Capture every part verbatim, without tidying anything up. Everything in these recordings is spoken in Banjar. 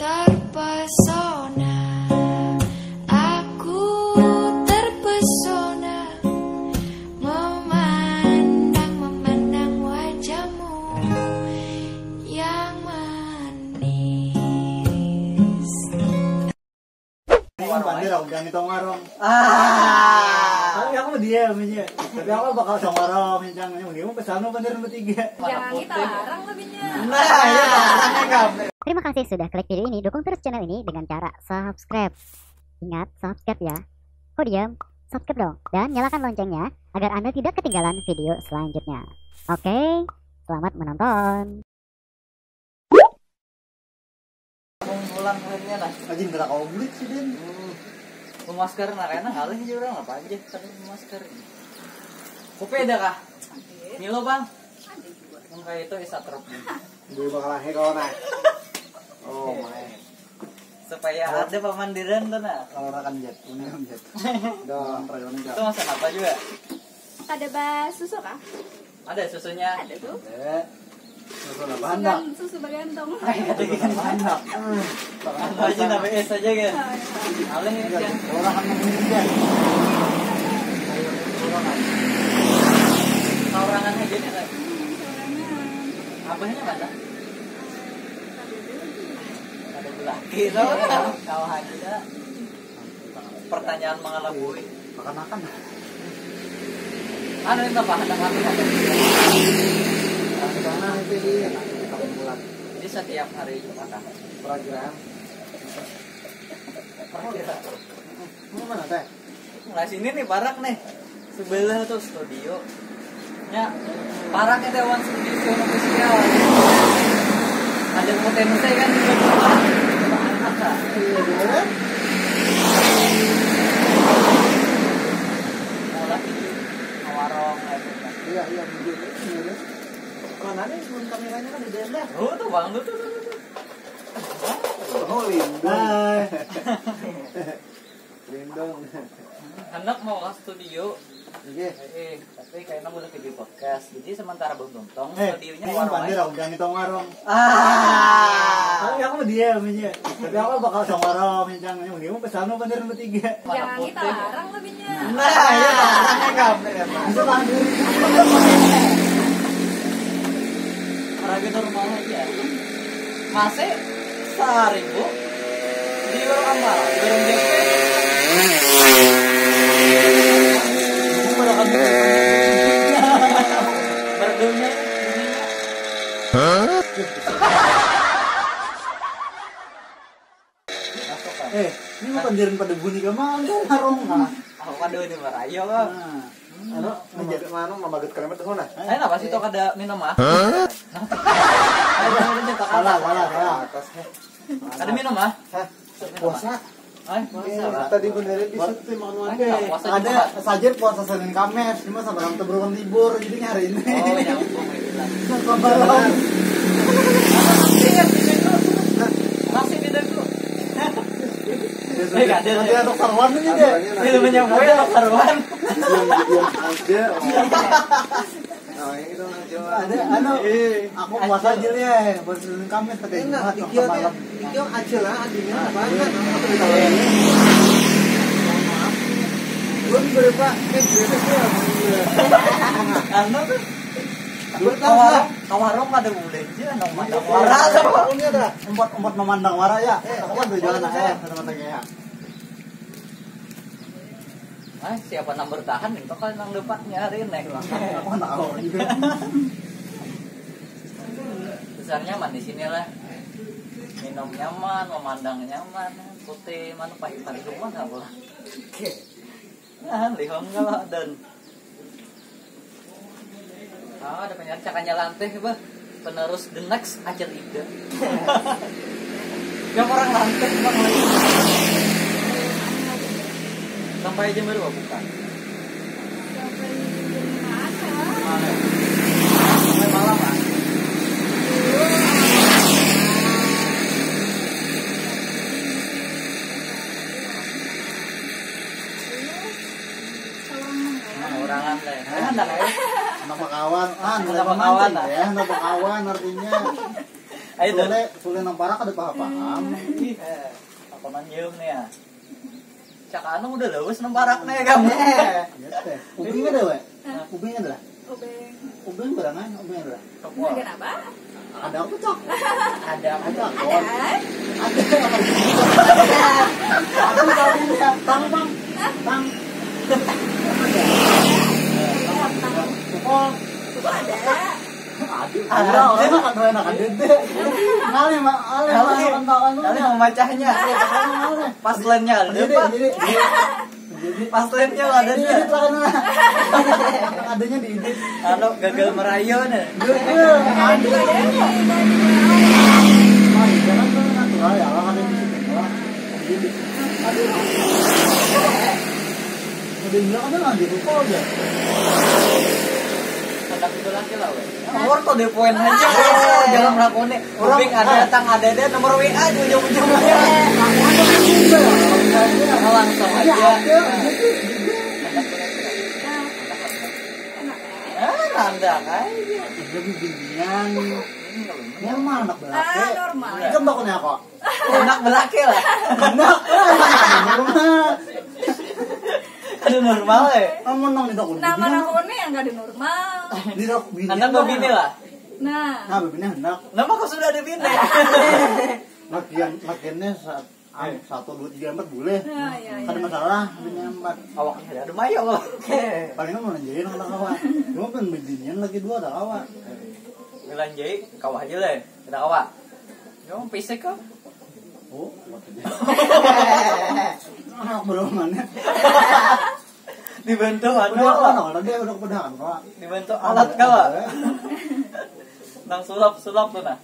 Terpesona, aku terpesona memandang, memandang wajahmu yang manis. Ini kan pandir aku jangan itu warung. Ah. Tapi aku dia namanya. Tapi aku bakal sama warung yang jangan yang dia pesan apa pandir bertiga. Jangan kita larang lebihnya. Nah, ya, larang ya, Kak. Terima kasih sudah klik video ini. Dukung terus channel ini dengan cara subscribe. Ingat, subscribe ya. Kok diam? Subscribe dong. Dan nyalakan loncengnya agar Anda tidak ketinggalan video selanjutnya. Oke, selamat menonton. Pulang lainnya nah. Ajin gerak oblik sih, Din. Hmm. Masker nah, karena ngalih aja orang apa aja, tapi masker. Kopi ada kah? Milo, Bang. Yang kayak itu isatrop. Beli bakal lahir kalau nah. Oh my. Supaya ada pemandiran tuh nah. Kalau rakan jet, punya jet. Dong, rayonnya. Itu masak apa juga? Ada bahas susu kah? Ada susunya. Ada tuh. Ada. Susu apa anak? Susu bagantong. Ada ikan anak. Apa aja nama es aja kan. Aleh ya. Orang anak muda. Kaurangan aja nih lah. Abahnya mana? Ada laki tau. Kau aja. Pertanyaan mengalabui. Makan-makan. Anu itu apa? Ada kami ada. Rencana itu di kita kumpulan. Jadi setiap hari Jumat apa? Perkiraan. Perkiraan. Ini mana teh? Nah sini nih barak nih. Sebelah tuh studio. Ya, parah kita wan sendiri sama sosial. Ada potensi kan juga cuma. Iya, iya. Malah di warung gitu. Iya, iya, mungkin. Mana nih sebelum kameranya kan di dalam dah. Oh, tuh bang, tuh tuh tuh. Oh, Linda. Lindung. Anak mau ke studio. Oke. Eh, tapi kayaknya boleh video podcast. Jadi sementara belum tuntung, eh, studionya warung. Pandir aku jangan itu warung. Ah. Tapi aku dia namanya. Tapi aku bakal sama warung yang jangan yang dia pesan apa dari bertiga. Jangan kita larang lebihnya. Nah, ya larang ya kamu. Bisa tahan dulu. Harga normal aja. Masih seribu di orang amal, orang jepit. Berdonya. Eh, ini bukan jalan pada bunyi ke mana, Rong? Aku kan dulu di Marayo, Bang. Nah. Anu, menjadi mana mamagat kalimat tuh nah. Ayo apa sih tuh kada minum ah? Salah, salah, salah. Kada minum ah? Puasa. Ay, puasa. Tadi beneran di situ emang nuan deh. Ada saja puasa Senin Kamis, cuma sama orang teberuan libur, jadi hari ini. Oh, nyambung lagi lah. Kabaran. Masih ya, di situ. Masih di situ. Eh, ada. Ada anak sarwan ini deh. Filmnya gue anak sarwan. Diam, diam aja. Ada, anu, aku puasa aja ya, buat Senin Kamis tapi enak, Jumat, Jumat malam. Ikio aja lah, adanya apa kan? Apa kita lagi? Belum berapa? Eh, berapa sih? Anu tuh. Kawarung, kawarung ada bulan aja, nang mata wara. Ini ada. Empat, empat memandang wara ya. Eh, apa tujuan anak ya? Kata-kata kayak. Ah, siapa nang bertahan nih? Bakal nang dapatnya hari ini. Aku nggak tahu juga. Besar nyaman di sini lah. Minum nyaman, memandang nyaman. Putih, mana pahit pahit rumah nggak boleh. Nah, lihong kalau dan Ah, ada penyanyi cakanya lantih bah. Penerus the next Acil Ida. Yang orang lantih bang lagi. Sampai jam berapa buka? Sampai jam lima lah. Sampai malam lah. Nah, orangan lah ya. Nah, anak ya. Anak bakawan. Ah, anak bakawan lah ya. Anak bakawan artinya. Ayo, Dad. Sule, Sule nang parak kada paham-paham. Ih, eh, apa manyium nih ya? Cak anu udah lawas nang parak nih kamu. Iya teh. Ubing ada, we? Hah? Ubing ada lah. Ubing. Ubing berangan, ubing ada lah. Tepung. Ubing apa? Ada apa, Cok? Ada apa, Cok? Ada. Ada. Ada tahu ya, Bang, Bang. Hah? Bang. Ada. Ada. Pukul. Pukul ada. Aduh, ada. Orang kan enak ada deh. Ngalih, Mak. Ngalih, Mak. Ngalih. Nonton tuh. Ngalih memacahnya. Ngalih. Pas lainnya ada, jadi, Pak. Jadi, jadi, jadi. Pas lainnya ada, jadi, dia. Jadi, lah, kan, Mak. Adanya di ini. Anu, gagal merayu nih. Gagal. Aduh. Wah, jangan tuh natural ya, orang ada di sini. Wah, jadi. Aduh. Ada yang bilang ada nggak gitu, kok aja. Tetap itu laki lah, weh. Awal tuh di poin aja. Jangan melakoni. Orang, kuping ada, ah, datang ada deh, nomor W A di ujung-ujungnya. Aku ada juga. Langsung aja. Ada, ada. Ah, nanda aja. Ada bibinian. Normal anak belakang. Ah, normal. Itu bakal aku. Anak belaki lah. Anak. Normal. Aduh, normal ya. Amun nang ditakuni. Nah, mana kau nih yang gak ada normal? Ditak-, bini anak lah. Bebini lah. Nah. Nah, bebini anak. Nama kau sudah ada bini? Lakian, lakiannya saat, ah, eh, satu, dua, tiga, empat boleh. Nah, iya, iya. Kada masalah, bini empat. Awaknya ada, ada mayo. Paling mau nanjain anak kawa. Cuma kan bebinian lagi dua ada kawa. Bilang jai, kawa aja lah. Kada kawa. Nyong pisik kah? Oh, anak belum mana? Dibantu anu. Udah, apa? Udah, udah, udah, apa? Dibantu alat kah? Ada. Nang sulap-sulap tuh nah.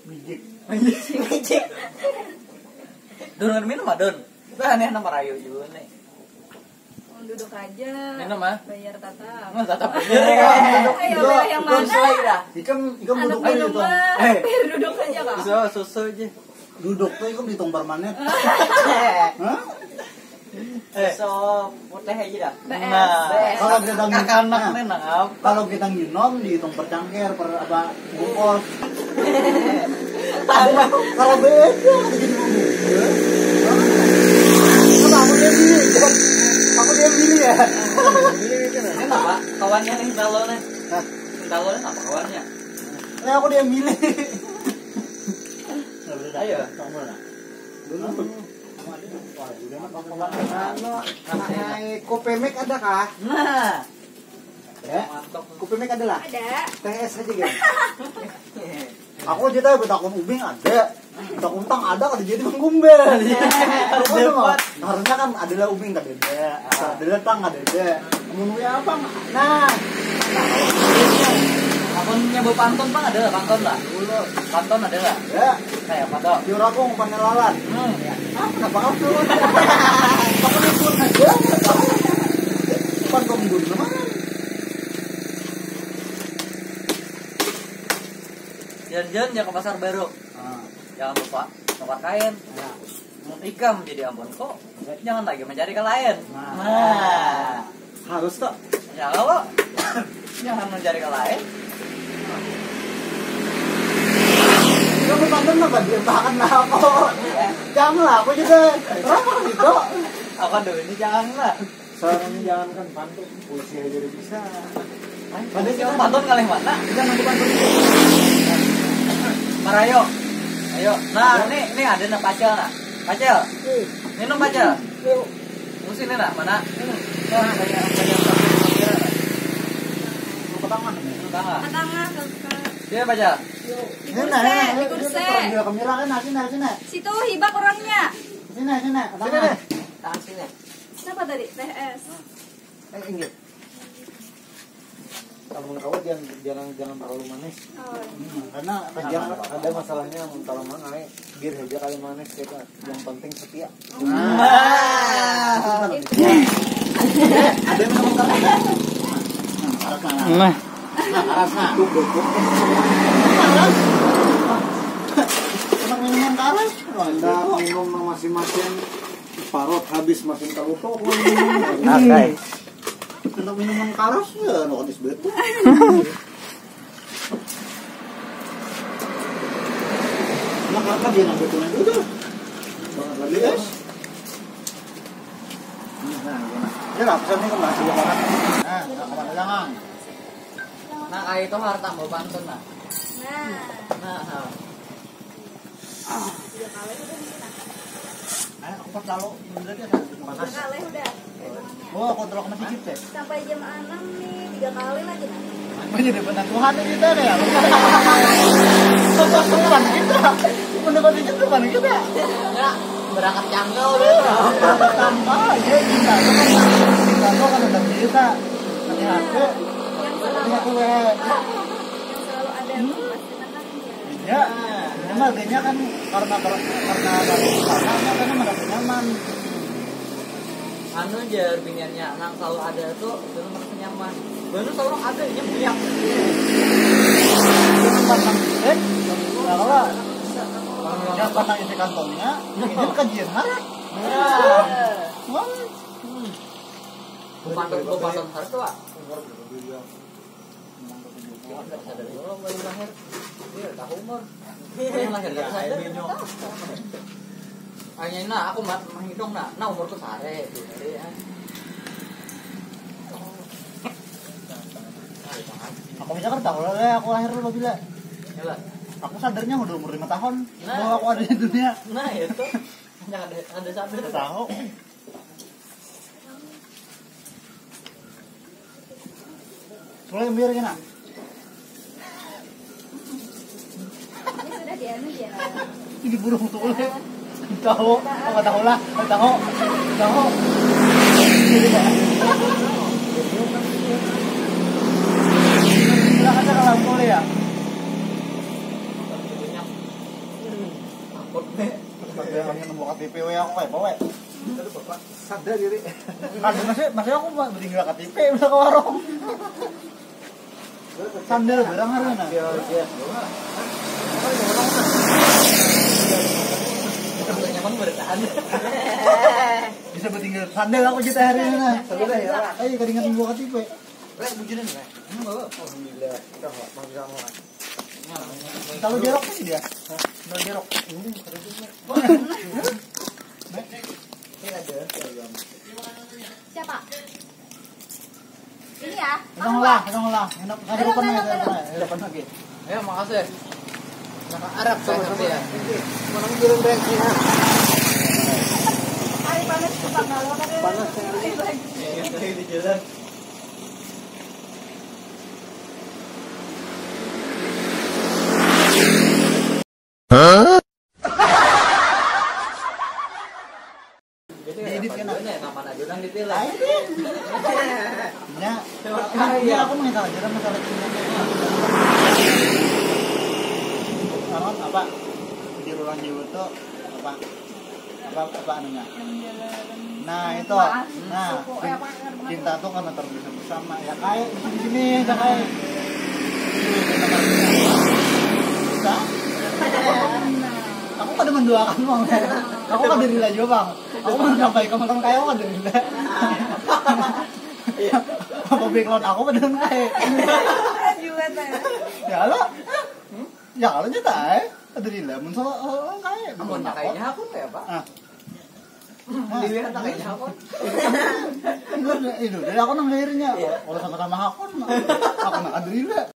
Mijik. Mijik. Dun, minum ah, Dun. Bah, aneh nama rayu juga nih. Duduk aja. Minum, ah. Bayar tatap. Nah, tatap. Ayo, bayar yang mana? Ikam, ikam duduk aja, minum, Tong. Eh. Bayar duduk aja, Kak. Bisa susu aja. Duduk tuh ikam dihitung per menit. Hah? Eh. Susu putih aja dah. B S. Nah, B S. Kalau kita ngi-, kakanak nah, nih, nah, apa? Kalau kita nginum dihitung per cangkir, per apa, bungkus. Kalau beda, jadi mau beda. Kenapa aku dia milih? Aku dia milih ya. Ini apa? Kawannya nih, Talo nih. Hah? Talo nih apa kawannya? Nah, aku dia milih. Ayo. Dulu. Anu, hai, Kopemik ada kah? Nah. Ya? Kopemik ada lah? Ada. T S aja, geng. Aku aja tahu, betakun ubing ada. Betakun tang ada, kada jadi menggumbel. Iya. Harusnya kan ada lah ubing, kada ada. Ada lah tang, kada ada. Mun ya apa? Nah. Amunnya bepantun pang ada lah, pantun lah. Dulu. Pantun ada lah. Ya. Kayak apa tuh? Juragung panelalan. Hmm. Ah, kenapa kau tuh? Aku ikut aja. Pantun dulu, mana? Jalan-jalan ya ke pasar baru. Ah. Jangan lupa tukar kain. Ya. Mun ikam jadi ampun kok, jangan lagi mencari ke lain. Nah. Nah. Harus tuh. Ya, kalau jangan mencari ke lain. Kamu pantun apa? Dia tahan lah aku. Jangan lah, aku juga. Kenapa gitu? Aku dulu ini jangan lah. Sekarang ini jangankan pantun, puisi aja udah bisa. Ada sih pantun kali mana? Kita nunggu pantun dulu. Marayo. Ayo. Nah, ini, ini ada nah pacel nah. Pacel. Minum pacel. Yuk. Musim ini nah, mana? Nah, banyak, banyak. Mau ke tangan. Ke tangan. Ke tengah, ke, ke. Iya, pacel. Yuk. Di kursi, nah, di kursi. Dia kamera kan, nah, sini, sini. Situ hibak orangnya. Sini, sini, ke tengah. Sini, nih. Tangan sini. Siapa tadi? T S. Eh, inggih. Amun kawa jangan, jangan, jangan terlalu manis. Oh. Hmm, karena jangan ada masalahnya mun terlalu manis, biar aja kali manis kita. Yang penting setia. Nah. Ada yang ngomong kata. Nah, karas nah. Nah. Nah, karas nah. Tuh, tuh, tuh. Karas. Emang minuman karas? Anda minum masing-masing parut habis makin kalutuk. Oke. Kena minuman karas ya, no habis betul. Apa dia nang betul itu? Bangat lagi, guys. Nah, ini. Ya, lapisan ini kan masih banget. Nah, nggak kemana jangan. Nah, kayak itu harta mau pantun, nah. Nah. Nah, ha. Tiga kali udah mungkin, nah. Nah, aku pas lalu, bener dia, panas. Tiga kali udah. Oh, kontrol masih cip deh. Sampai jam enam nih, tiga kali lagi, nah. Apa jadi benar Tuhan ini kita deh ya? Apa Tuhan kita? Benar masih cip Tuhan kita. Ya, berangkat janggal gitu. Tambah aja cinta tuh kan, cinta tuh kan udah bisa. Hati-hati. Yang selalu, hati-hati, weh. Yang selalu ada, hmm, pasti tenang aja. Iya, ini mah genya kan karena, karena, karena dari sana, makanya merasa nyaman. Anu, jar biniannya, nang selalu ada tuh, itu merasa nyaman. Baru selalu ada, ini banyak. Jangan pantang, eh, kalau jangan pantang isi kantongnya, ini kajian harat. Nah. Wah. Hmm. Bukan, bukan harat tuh, Pak. Sadar dulu, baru lahir. Iya, tahu umur. Yang lahir nggak sadar. Hanya nah, aku ma- menghitung nah, nah umurku sare, tuh, tadi, ya. Aku bisa kan tahu lah, aku lahir dulu bila. Ya lah. Aku sadarnya udah umur lima tahun, nah, bahwa aku ada di dunia. Nah, itu. Nggak ada, ada sadar. Nggak tahu. Mulai biar kena. Ini sudah dianu dia. Ini burung tuh, uleh. Tahu, apa tahu lah, tahu, tahu. Bilang aja kalau boleh ya. Takut deh. Ada yang nemu K T P we, aku kayak bawa. Sadar diri. Ada masih, masih aku buat bertinggal K T P udah ke warung. Sandal barang harga nah. Iya, iya. Nyaman bertahan. Bisa bertinggal sandal aku cerita hari ini nah. Sudah ya, Pak. Ayo, kadingan buat K T P. Rek, bujuran, Rek. Hmm, bawa. Alhamdulillah. Kita, Pak, mau bisa mau. Kalau jerok sih dia. Hah? Kalau jerok. Ini ada. Siapa? Ini ya. Tolong lah, tolong lah. Enak, kasih depan lagi, depan lagi. Ya, makasih. Nak Arab saya sama ya. Mana mikirin bensin ya? Hari panas tuh, Pak, kalau panas. Panas sekali. Iya, iya, di jalan. Diedit kan? Kapan aja nang dipilih? Ayo deh. Ya, ini aku mengenal aja kan masalah cinta. Naon apa? Di ruang jiwa tuh apa? Apa, apa anunya? Nah, itu. Nah, cinta tuh karena terbiasa bersama. Ya kayak di sini, ya kayak. Bisa? Aku kada menduakan, Bang. Aku kada rela juga, Bang. Aku mau sampai ke makan kayak aku kada rela. Apa background aku kada kayak. Ya lo. Ya lo cerita, eh. Kada rela mun salah orang kayak. Amun kayaknya aku kayak apa? Ah. Dilihat kayaknya apa? Itu dari aku nang akhirnya. Iya. Kalau sama-sama hakun, aku nang kadrila.